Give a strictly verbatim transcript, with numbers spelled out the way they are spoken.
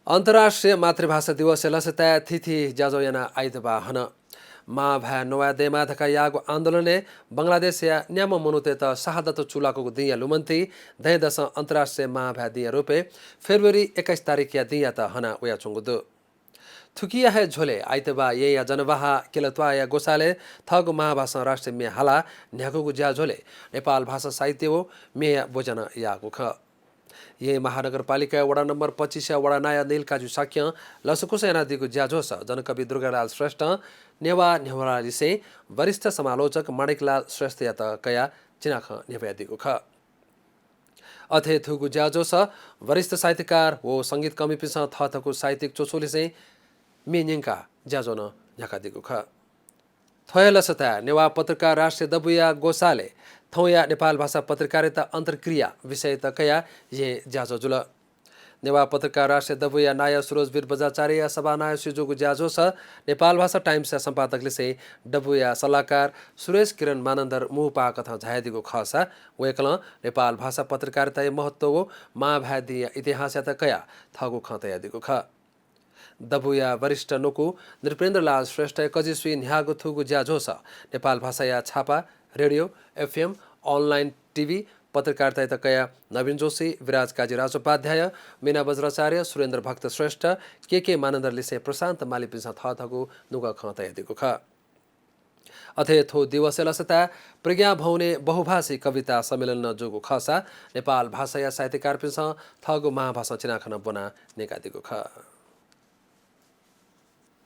अन्तर्राष्ट्रिय मातृभाषा दिवसया लसताय् थीथी ज्याझ्वः यानाः आइतबाः हन। मांभाय् नवाये दयेमाः धकाः याःगु आन्दोलनय् बंगलादेशया न्याम्ह मनूतय्त शहादत चूलाकूगु दिंया लुमन्ति दँय्‌दसं अन्तर्राष्ट्रिय मांभाय् दिंया रूपय् फेब्रुअरी एक्काइस तारिखया दिंयात हना वयाच्वंगु दु। थुकिया हे झ्वलय् आइतबाः येँया जनवाहा केलत्वाःया ग्वसालय् थःगु मांभाषां राष्ट्रिय म्ये हालाः न्ह्याकूगु ज्याझ्वलय् नेपाल भाषा साहित्य व म्येया ब्वज्या नं याःगु खः। येँ महानगरपालिकाया वडा नम्बर पच्चिसया वडा नायः नीलकाजी शाक्यं लसकुस यानादीगु ज्याझ्वलय् जनकवि दुर्गालाल श्रेष्ठं नेवाः न्ह्यवंलाःलिसें वरिष्ठ समालोचक माणिकलाल श्रेष्ठयात कयाः चिनाखँ न्ह्यब्वयादीगु खः। अथे थुगु ज्याझ्वलय् वरिष्ठ साहित्यकार व संगीतकर्मीपिन्सं थःथःगु साहित्यिक च्वछुलिसें म्ये न्यंकाः ज्याझ्वः नं न्ह्याकादीगु खः। थ्व हे लसताय् नेवाः पत्रकार राष्ट्रिय दबूया ग्वसालय् थौंया नेपाल भाषा पत्रकारिता अन्तर्क्रिया विषययात कयाः येँ ज्याझ्वः जुल। नेवाः पत्रकार राष्ट्रिय दबूया नायः सुरजवीर बज्राचार्यया सभानायःसुइ जूगु ज्याझ्वलय् नेपाल भाषा टाइम्सया सम्पादकलिसें दबूया सल्लाहकार सुरेश किरण मानन्धर मू पाः कथं झायादीगु खःसा वय्कलं नेपाल भाषा पत्रकारिताया महत्व व मांभाय् दिंया इतिहासयात कयाः थःगु खँ तयादीगु खः। दबूया वरिष्ठ न्वकू नृपेन्द्रलाल श्रेष्ठया कजिसुइ न्ह्याःगु थुगु ज्याझ्वलय् नेपाल भाषाया छापा, रेडियो, एफएम, अनलाइन टिभी, पत्रकारितायात कयाः नवीन जोशी, विराज काजी राजोपाध्याय, मीना बज्राचार्य, सुरेन्द्र भक्त श्रेष्ठ, केके मानन्धरलिसें प्रशान्त मालीपिन्सं थःथःगु नुगः खँ तयादीगु खः। अथे थ्व दिवसया लसताय् प्रज्ञा भवनय् बहुभाषी कविता सम्मेलन नं जूगु खःसा नेपाल भाषाया साहित्यकारपिन्सं थःगु मांभाषां चिनाखँ ब्वनाः न्यंकादीगु खः।